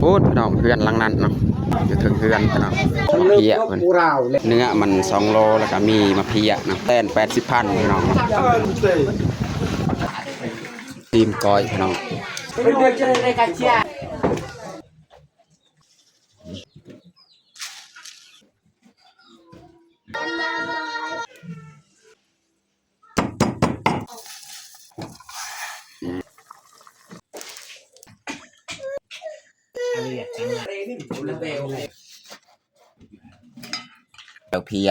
ພຸ້ນພີ່ນ້ອງ ເຮືອນຫຼັງນັ້ນເນາະ ຢູ່ເທິງເຮືອນພີ່ນ້ອງ ມາເພຍເພິ່ນ ເນື້ອມັນສອງໂລ ແລ້ວກໍມີມາເພຍເນາະ ແຕ່ນແປດສິບພັນພີ່ນ້ອງ ຕີມກ້ອຍພີ່ນ້ອງ. ແລ້ວເພຍ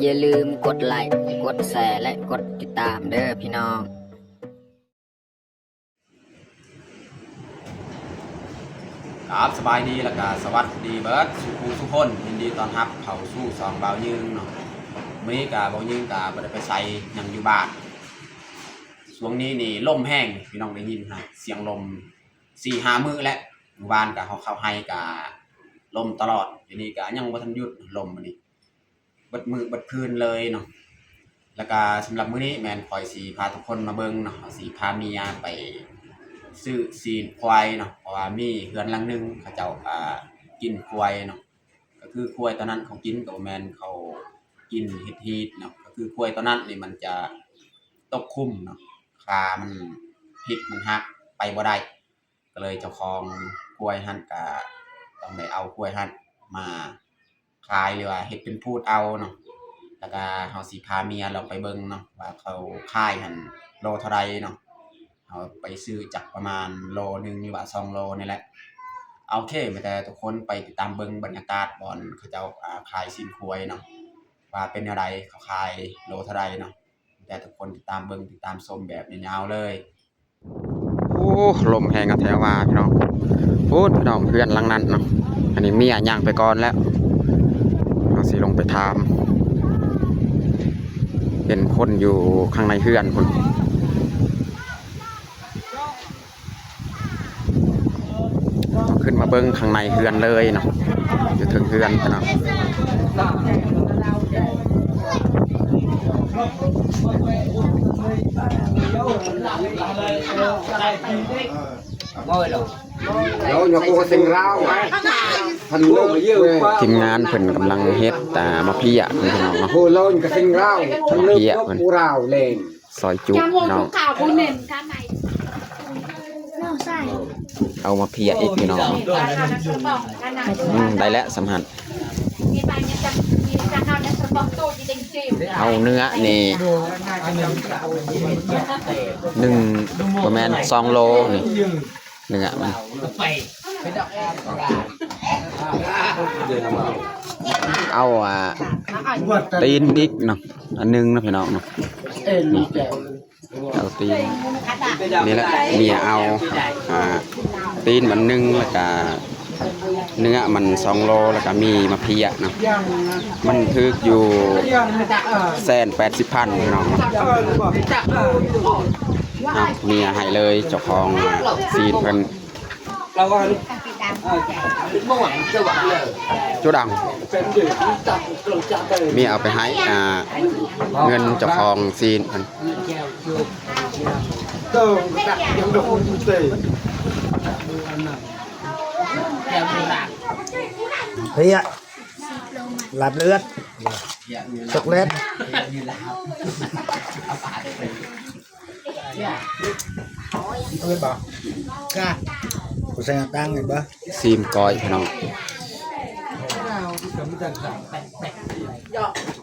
ຢ່າລືມກົດໄລ ກົດແຊ ແລະ ກົດຕິດຕາມເດີພີ່ນ້ອງ. ຄັບ ສະບາຍດີ ແລ້ວກະສະຫວັດດີເບີດສູ່ຜູ້ສູ່ຄົນ ຍິນດີຕ້ອນຮັບເຂົ້າສູ່ຊ່ອງບ່າວຍືງເນາະ. ມື້ນີ້ກະບ່າວຍືງກະບໍ່ໄດ້ໄປໃສ ຍັງຢູ່ບ້ານ. ຊ່ວງນີ້ນີ້ລົມແຮງ ພີ່ນ້ອງໄດ້ຍິນຫາສຽງລົມສີ່ຫ້າມື້ແລ້ວ. ມື້ວານກະເຮົາເຂົ້າໄຮ່ກະລົມຕະຫຼອດ ດຽວນີ້ກະຍັງບໍ່ທັນຢຸດລົມມື້ນີ້. ເບິດມື້ເບິດຄືນເລີຍເນາະ. ແລ້ວກະສຳລັບມື້ນີ້ແມ່ນຂ້ອຍຊິພາທຸກຄົນມາເບິ່ງເນາະ ເຮົາຊິພາເມຍໄປຊື້ຊີ້ນຄວາຍເນາະ ເພາະວ່າມີເຮືອນຫຼັງໜຶ່ງເຂົາເຈົ້າ ອ່າ ກິນຄວາຍເນາະ. ກໍຄືຄວາຍຕອນນັ້ນເຂົາກິນກໍບໍ່ແມ່ນເຂົາກິນຮີດໆເນາະ ກໍຄືຄວາຍຕອນນັ້ນນີ້ມັນຈະຕົກຂຸມເນາະ ຂາມັນພິກມັນຫັກໄປບໍ່ໄດ້. ກໍເລີຍເຈົ້າຂອງຄວາຍຫັ້ນກະຕ້ອງໄດ້ເອົາຄວາຍຫັ້ນມາຂາຍ ຫຼືວ່າເຮັດເປັນພູດເອົາເນາະ. ແລ້ວກະເຮົາຊິພາເມຍລອງໄປເບິ່ງເນາະ ວ່າເຂົາຂາຍຫັ້ນໂລເທົ່າໃດເນາະ. ເຮົາໄປຊື້ຈັກປະມານໂລໜຶ່ງ ຫຼືວ່າສອງໂລນີ້ແຫຼະ. ໂອເຄ ແມ່ນແຕ່ທຸກຄົນໄປຕິດຕາມເບິ່ງບັນຍາກາດບ່ອນເຂົາເຈົ້າ ອ່າ ຂາຍຊີ້ນຄວາຍເນາະ ວ່າເປັນແນວໃດ ເຂົາຂາຍໂລເທົ່າໃດເນາະ. ແຕ່ທຸກຄົນຕິດຕາມເບິ່ງ ຕິດຕາມຊົມແບບຍາວໆເລີຍ. ໂອ້ ລົມແຮງກະແທ້ວ່າພີ່ນ້ອງ. ພຸ້ນພີ່ນ້ອງ ເຮືອນຫຼັງນັ້ນເນາະ ອັນນີ້ເມຍຍ່າງໄປກ່ອນແລ້ວ. ເຮົາຊິລົງໄປຖາມ ເຫັນຄົນຢູ່ຂ້າງໃນເຮືອນພຸ້ນ. ຂຶ້ນມາເບິ່ງຂ້າງໃນເຮືອນເລີຍເນາະ ຢູ່ເທິງເຮືອນເນາະ. ທີມງານເພິ່ນກຳລັງເຮັດ ອ່າ ມາເພຍເພິ່ນ ພີ່ນ້ອງເນາະ ມາເພຍເພິ່ນ. ຊອຍຈຸພີ່ນ້ອງ ເອົາມາເພຍອີກພີ່ນ້ອງ. ອືມ ໄດ້ແລ້ວສ່ຳຫັ້ນ. ເອົາເນື້ອນີ້ໜຶ່ງ ບໍ່ແມ່ນ ສອງໂລນີ້ ເນື້ອມັນ. ເອົາ ອ່າ ຕີນອີກເນາະ ອັນໜຶ່ງເນາະ ພີ່ນ້ອງເນາະ. ເອົາຕີນນີ້ແຫຼະ ເມຍເອົາ ອ່າ ຕີນມັນໜຶ່ງ ແລ້ວກະເນື້ອມັນສອງໂລ ແລ້ວກະມີມາເພຍເນາະ. ມັນຖືກຢູ່ແສນແປດສິບພັນພີ່ນ້ອງ. ເອົາ ເມຍໃຫ້ເລີຍ ເຈົ້າຂອງຊີ້ນເພິ່ນ. ຈຸດອາງ ເມຍເອົາໄປໃຫ້ ອ່າ ເງິນເຈົ້າຂອງຊີ້ນຫັ້ນ. ເພຍ ລາບເລືອດ ຊັອກໂກແລັດ. ເອົາເລີຍບໍ່? ກະ ກູໃສ່ໜ້າຕ່າງເຫັນບໍ່? ຊີມກ້ອຍພີ່ນ້ອງ.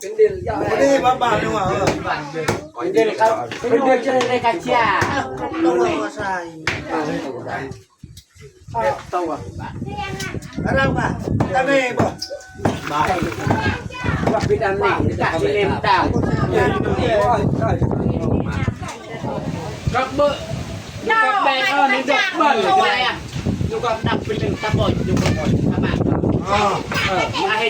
ເປັນເດືອນ ເປັນເດືອນ ເປັນເດືອນ ເປັນເດືອນ ເປັນເດືອນ ເປັນເດືອນ ເປັນເດືອ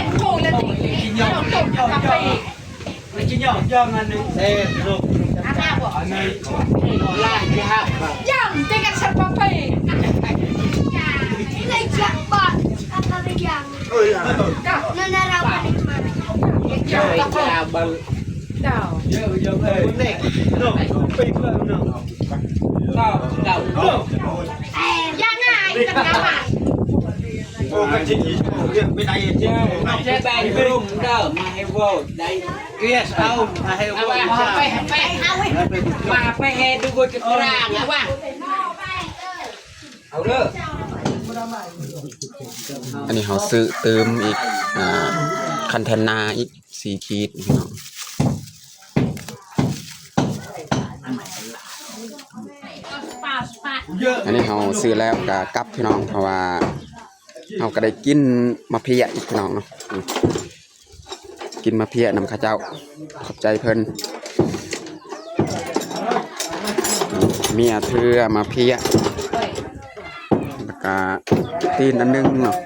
ນ ເປັນເດືອນ ເປັນເດືອນ ເປັນເດືອນ ອັນນີ້ເຮົາຊື້ຕື່ມອີກ ອ່າ ຄັນແທນນາອີກສີ່ຂີດ ພີ່ນ້ອງ. ອັນນີ້ເຮົາຊື້ແລ້ວກະກັບ ພີ່ນ້ອງ ເພາະວ່າເຮົາກະໄດ້ກິນມາເພຍອີກ ພີ່ນ້ອງເນາະ. ກິນມາເພຍນຳເຂົາເຈົ້າ ຂອບໃຈເພິ່ນ. ເມຍເທື່ອມາເພຍ ແລ້ວກະຕີນອັນໜຶ່ງເນາະ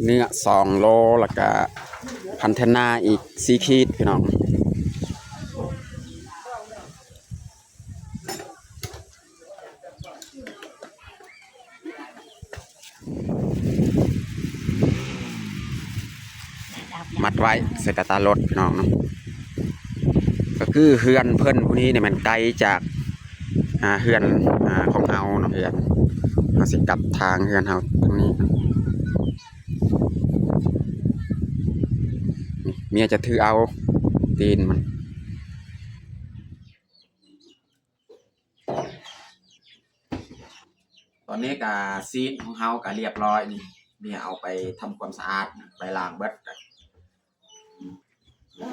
ເນື້ອສອງໂລ ແລ້ວກະພັນທະນາອີກສີ່ຂີດ ພີ່ນ້ອງ. ມັດໄວ້ໃສ່ກະຕ່າລົດ ພີ່ນ້ອງເນາະ. ກະຄືເຮືອນເພິ່ນຜູ້ນີ້ນີ້ແມ່ນໄກຈາກ ອ່າ ເຮືອນ ອ່າ ຂອງເຮົາເນາະ ເຮືອນ ເຮົາຊິກັບທາງເຮືອນເຮົາທາງນີ້. ເມຍຈະຖືເອົາຕີນມັນ. ຕອນນີ້ກະຊີ້ນຂອງເຮົາກະລຽບຮ້ອຍນີ້ ເມຍເອົາໄປທຳຄວາມສະອາດ ໄປລ້າງເບິດ.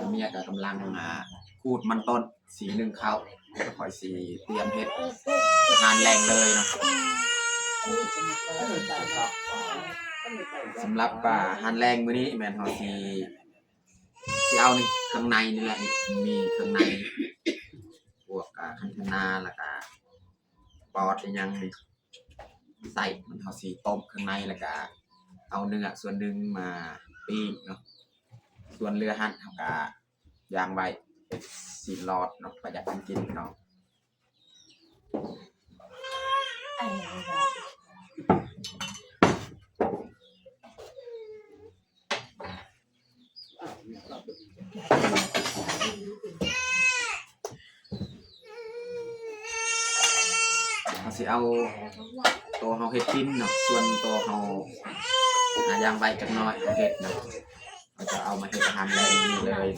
ເມຍກະກຳລັງ ອ່າ ຂູດມັນຕົ້ນ ຊິໜຶ້ງເຂົ້າ ຂ້ອຍຊິຕຽມເຮັດອາຫານແລງເລີຍເນາະ. ສຳລັບ ອ່າ ອາຫານແລງມື້ນີ້ແມ່ນເຮົາຊິ ຊິເອົານີ້ ເຄື່ອງໃນນີ້ແຫຼະ ນີ້ ມີເຄື່ອງໃນ ພວກ ອ່າ ຄັນທະນາ ແລ້ວກະປອດອີ່ຫຍັງນີ້ ໄສ້ມັນ ເຮົາຊິຕົ້ມເຄື່ອງໃນ ແລ້ວກະເອົາເນື້ອສ່ວນໜຶ່ງມາປີ້ງເນາະ. ສ່ວນເຫຼືອຫັ້ນເຮົາກະຢ່າງໄວ້ ເຮັດຊີ້ນຫຼອດເນາະ ປະຢັດການກິນເນາະ. ເຮົາຊິເອົາໂຕເຮົາເຮັດກິນເນາະ ສ່ວນໂຕເຮົາ ອ່າ ຢ່າງໄວຈັກໜ້ອຍ ເຮົາເຮັດເນາະ ເຮົາຈະເອົາມາເຮັດອາຫານແລງນີ້ເລີຍ.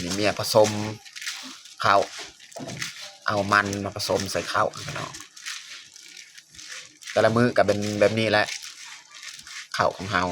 ນີ້ເມຍປະສົມເຂົ້າ ເອົາມັນມາປະສົມໃສ່ເຂົ້າ ພີ່ນ້ອງ. ແຕ່ລະມື້ກະເປັນແບບນີ້ແຫຼະ ເຂົ້າຂອງເຮົາ.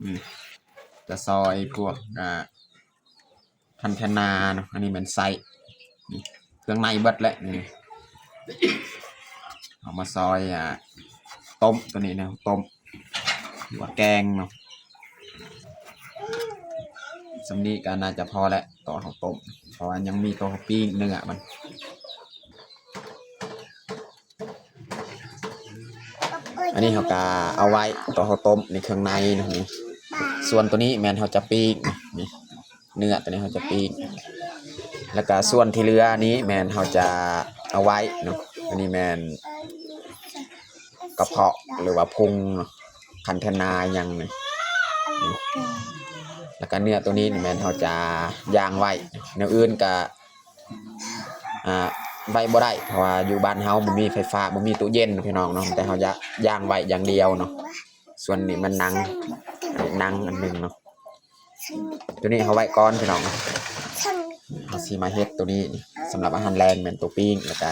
ນີ້ ຈະຊອຍພວກ ອ່າ ພັນທະນາເນາະ ອັນນີ້ແມ່ນໄສ້ ນີ້ ເຄື່ອງໃນເບິດແຫຼະ ນີ້ ເອົາມາຊອຍ ອ່າ ຕົ້ມ ໂຕນີ້ນະ ຕົ້ມ ຫຼືວ່າແກງເນາະ. ສ່ຳນີ້ກະໜ້າຈະພໍແລ້ວ ໂຕເຮົາຕົ້ມ ເພາະວ່າຍັງມີໂຕເຮົາປີ້ງເນື້ອມັນ. ອັນນີ້ເຮົາກະເອົາໄວ້ ໂຕເຮົາຕົ້ມໃນເຄື່ອງໃນເນາະ ນີ້. ສ່ວນໂຕນີ້ແມ່ນເຮົາຈະປີ້ງ ນີ້ ເນື້ອໂຕນີ້ເຮົາຈະປີ້ງ ແລ້ວກະສ່ວນທີ່ເຫຼືອນີ້ແມ່ນເຮົາຈະເອົາໄວ້ເນາະ. ອັນນີ້ແມ່ນກະເພາະ ຫຼືວ່າພຸງເນາະ ຄັນທະນາຫຍັງນີ້ ນີ້ ແລ້ວກະເນື້ອໂຕນີ້ນີ້ແມ່ນເຮົາຈະຢ່າງໄວ້ ແນວອື່ນກະ ອ່າ ໄວ້ບໍ່ໄດ້ ເພາະວ່າຢູ່ບ້ານເຮົາບໍ່ມີໄຟຟ້າ ບໍ່ມີຕູ້ເຢັນ ພີ່ນ້ອງເນາະ ແຕ່ເຮົາຢາກ ຢ່າງໄວ້ຢ່າງດຽວເນາະ. ສ່ວນນີ້ມັນໜັງ ໜັງອັນໜຶ່ງເນາະ ໂຕນີ້ເຮົາໄວ້ກ່ອນ ພີ່ນ້ອງ. ເຮົາຊິມາເຮັດໂຕນີ້ ສຳລັບອາຫານແລງແມ່ນໂຕປີ້ງ ແລ້ວກະ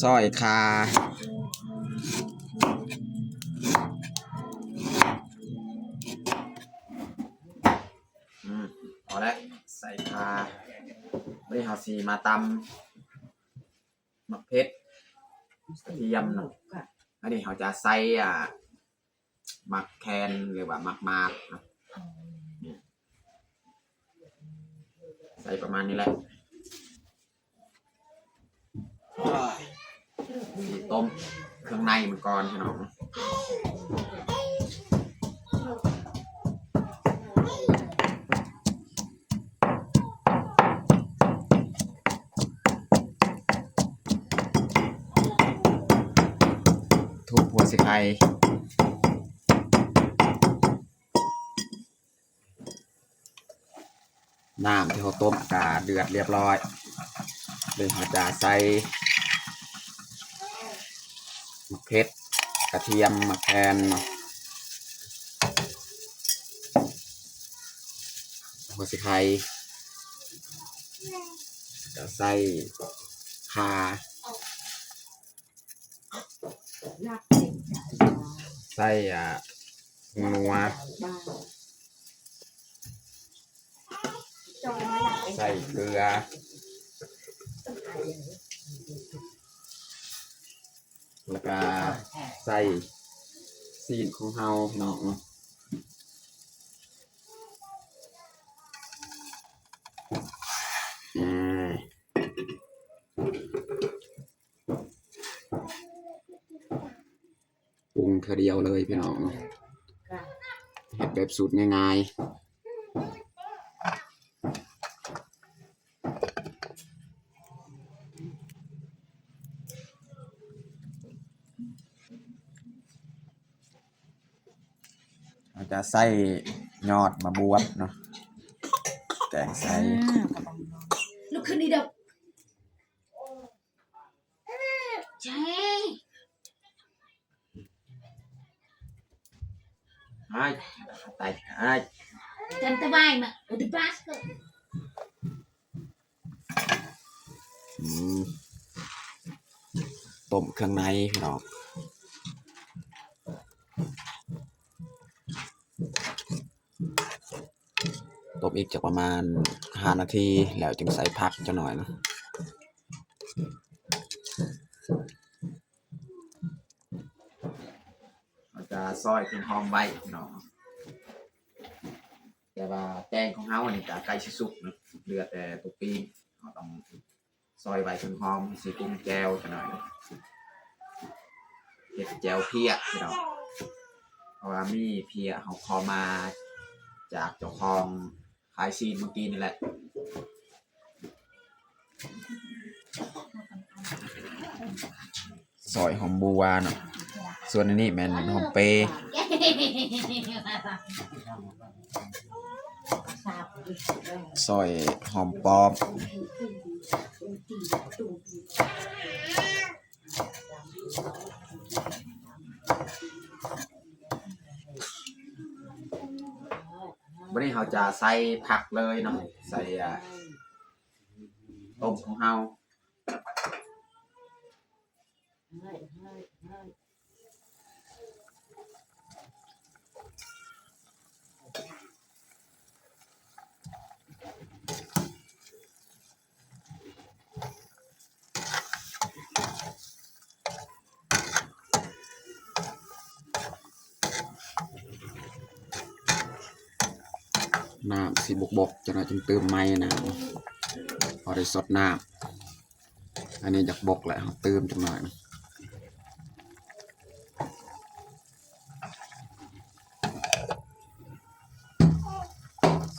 ຊອຍຂ່າ ອືມ ພໍແລ້ວ ໃສ່ຂ່າ. ບາດນີ້ເຮົາຊິມາຕຳໝາກເຜັດ ກະທຽມເນາະ. ອັນນີ້ເຮົາຈະໃສ່ ອ່າ ໝາກແຄນ ຫຼືວ່າໝາກໝາກເນາະ ໃສ່ປະມານນີ້ແຫຼະ. ຊິຕົ້ມເຄື່ອງໃນມັນກ່ອນພີ່ນ້ອງ. ທຸບຫົວສີໄຄ. ນ້ຳທີ່ເຮົາຕົ້ມກະເດືອດລຽບຮ້ອຍ ເລີຍເຮົາຈະໃສ່ໝາກເຜັດ ກະທຽມ ໝາກແຄນເນາະ ຫົວສີໄຄ ກະໃສ່ຂ່າ ໃສ່ ອ່າ ຜົງນົວ ໃສ່ເກືອ ແລ້ວກະໃສ່ຊີ້ນຂອງເຮົາພີ່ນ້ອງເນາະ. ອືມ ປຸງເທື່ອດຽວເລີຍພີ່ນ້ອງເນາະ ເຮັດແບບສູດງ່າຍໆ. ເຮົາຈະໃສ່ຍອດໝາກບວບເນາະ ແກງໃສ່ ອືມ ລຸກຂຶ້ນນີ້ເດີ້. ໃຊ່ ອ້າຍ ຕາຍ ອ້າຍ ຈັນຕະວາຍມາ ໂອດະບາສ ອືມ ຕົ້ມເຄື່ອງໃນພີ່ນ້ອງ. ຕົ້ມອີກຈັກປະມານຫ້ານາທີ ແລ້ວຈຶ່ງໃສ່ຜັກຈັກໜ້ອຍເນາະ. ເຮົາຈະຊອຍເຄື່ອງຫອມໄວ້ພີ່ນ້ອງ ແຕ່ວ່າແກງຂອງເຮົານີ້ກະໃກ້ຊິສຸກເນາະ ເຫຼືອແຕ່ຕົວປີ້ງ ເຮົາຕ້ອງ ຊອຍໄວ້ເຖິງຫອມ ຊິປຸງແຈ່ວຈັກໜ້ອຍ ເຮັດແຈ່ວເພຍພີ່ນ້ອງ ເພາະວ່າມີເພຍເຮົາຂໍມາຈາກເຈົ້າຂອງຂາຍຊີ້ນເມື່ອກີ້ນີ້ແຫຼະ. ຊອຍຫອມບົວເນາະ ສ່ວນອັນນີ້ແມ່ນຫອມເປ. ຊອຍຫອມປ້ອມ ບາດນີ້ເຮົາຈະໃສ່ຜັກເລີຍເນາະ ໃສ່ ອ່າ ຕົ້ມຂອງເຮົາ. ນ້ຳຊິບົກໆ ຈັກໜ້ອຍຈຶ່ງຕື່ມໃໝ່ນະ ພໍໄດ້ຊົດນ້ຳ. ອັນນີ້ຢາກບົກແຫຼະ ເຮົາຕື່ມຈັກໜ້ອຍ.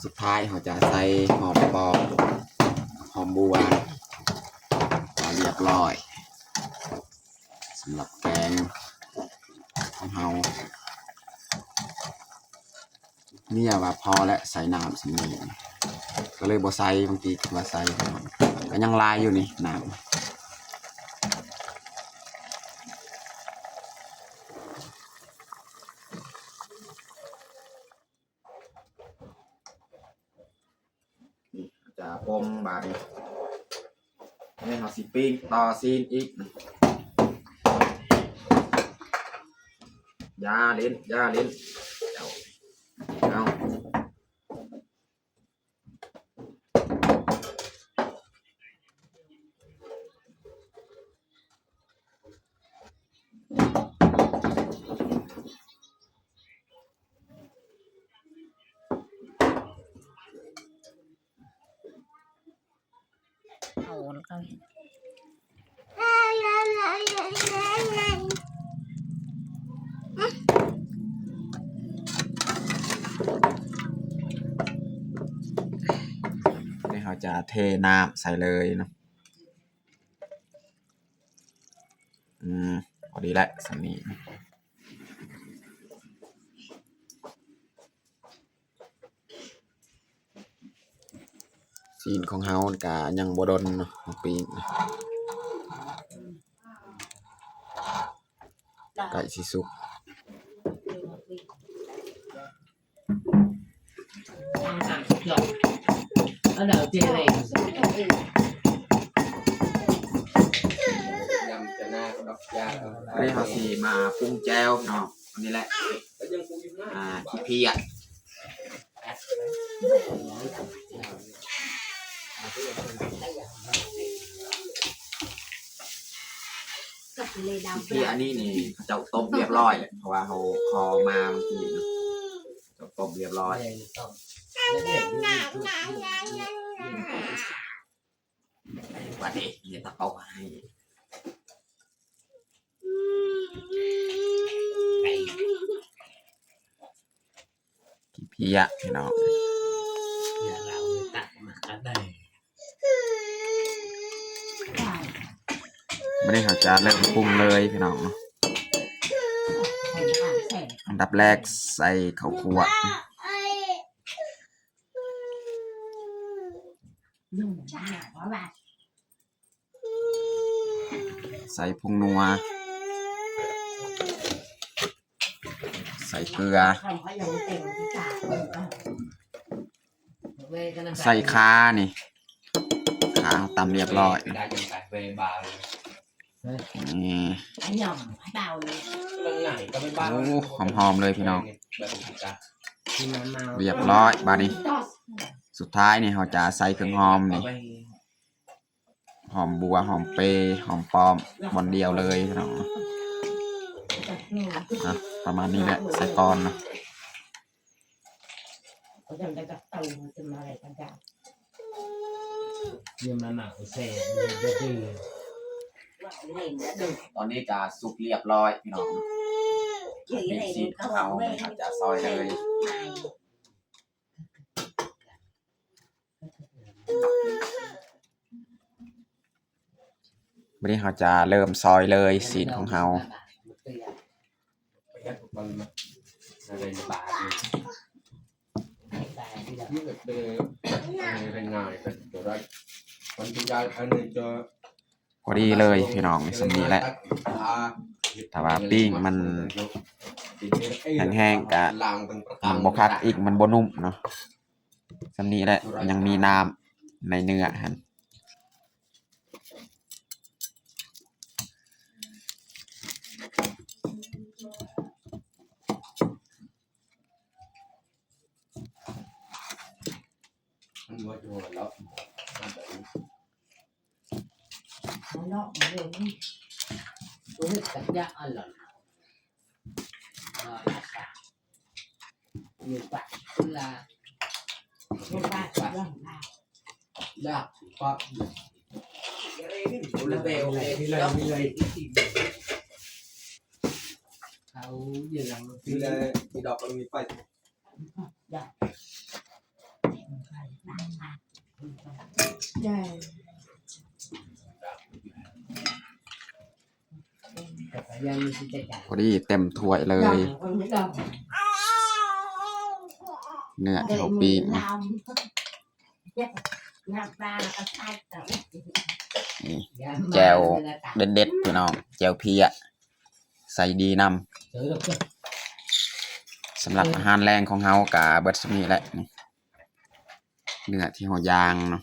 ສຸດທ້າຍເຮົາຈະໃສ່ຫອມປ້ອມ ຫອມບົວ ກໍລຽບຮ້ອຍ ສຳລັບແກງຂອງເຮົາ. ເມຍວ່າພໍແລ້ວ ໃສ່ນ້ຳສ່ຳນີ້ ກໍເລີຍບໍ່ໃສ່. ບາງທີຄິດວ່າໃສ່ ກໍຍັງຫຼາຍຢູ່ນີ້ນ້ຳ. ຈະປົງບາດນີ້. ນີ້ເຮົາຊິປີ້ງຕໍ່ຊີ້ນອີກ. ຢ່າຫຼິ້ນ ຢ່າຫຼິ້ນ ເອົາ ເອົາ. ເອົາລະ ນີ້ເຮົາຈະເທນ້ຳໃສ່ເລີຍເນາະ. ອືມ ພໍດີແຫຼະ ສ່ຳນີ້. ຊີ້ນຂອງເຮົາກະຍັງບໍ່ດົນເນາະ ມາປີ້ງ ໃກ້ຊິສຸກ. ອັນນີ້ເຮົາຊິມາປຸງແຈ່ວເນາະ. ອັນນີ້ແຫຼະ ອ່າ ຂີ້ເພຍ. ຄືອັນນີ້ນີ້ເຂົາເຈົ້າຕົ້ມລຽບຮ້ອຍແລ້ວ ເພາະວ່າເຮົາຂໍມາເມື່ອກີ້ເນາະ ເຈົ້າຕົ້ມລຽບຮ້ອຍ. ບາດນີ້ເຮັດຕະເປົາໃຫ້ ຂີ້ເພຍພີ່ນ້ອງ. ບາດນີ້ເຮົາຈະເລີ່ມປຸງເລີຍພີ່ນ້ອງເນາະ. ອັນດັບແລກໃສ່ເຂົ້າຂົ້ວ ໃສ່ຜົງນົວ ໃສ່ເກືອ ໃສ່ຂ່ານີ້ ຂ່າເຮົາຕຳລຽບຮ້ອຍ. ນີ້ ໂອ້ ຫອມໆເລີຍພີ່ນ້ອງ. ລຽບຮ້ອຍບາດນີ້ ສຸດທ້າຍນີ້ເຮົາຈະໃສ່ເຄື່ອງຫອມນີ້ ຫອມບົວ ຫອມເປ ຫອມປ້ອມ ບ່ອນດຽວເລີຍພີ່ນ້ອງ. ອ່ະ ປະມານນີ້ແຫຼະ ໃສ່ກ່ອນເນາະ. ຕອນນີ້ກະສຸກລຽບຮ້ອຍພີ່ນ້ອງ. ຊີ້ນຂອງເຮົາ ເຮົາຈະຊອຍເລີຍ. ບາດນີ້ເຮົາຈະເລີ່ມຊອຍເລີຍ ຊີ້ນຂອງເຮົາ. ພໍດີເລີຍພີ່ນ້ອງ ສ່ຳນີ້ແຫຼະ. ຖ້າວ່າປີ້ງມັນແຫ້ງໆກະມັນບໍ່ຄັກອີກ ມັນບໍ່ນຸ້ມເນາະ. ສ່ຳນີ້ແຫຼະ ຍັງມີນ້ຳໃນເນື້ອຫັ້ນ. ພໍດີເຕັມຖ້ວຍເລີຍ ເນື້ອທີ່ເຮົາປີ້ງ. ນີ້ແຈ່ວເດັດໆ ພີ່ນ້ອງ ແຈ່ວເພຍ ໃສ່ດີນຳ. ສຳລັບອາຫານແລງຂອງເຮົາກະເບິດສ່ຳນີ້ແຫຼະ ນີ້ ເນື້ອທີ່ເຮົາຍ່າງເນາ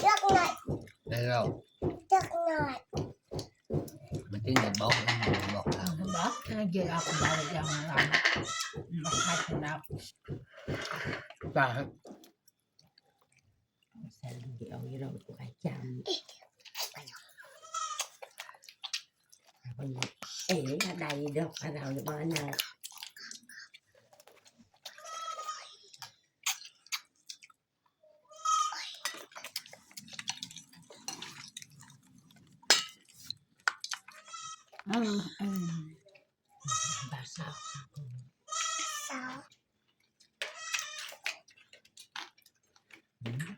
ເລືອກໜ້ອຍ ໄດ້ແລ້ວ ເລືອກໜ້ອຍ ມັນກິນໄດ້ບໍ່? ບໍ່ ບໍ່ ເອົາ ເອົາເຢັນເອົາ ເອົາ ເອົາ ເອົາ ເອົາ ເອົາ ເອົາ ເອົາ ໃສ່ເອົາອີ່ໂລດໄປຈ້ຳ ເອີ ໄດ້ດອກ ເອົາ ເອົາ ເອົາ ອືມ ອືມ ບາຊາວ ຊາວ ອືມ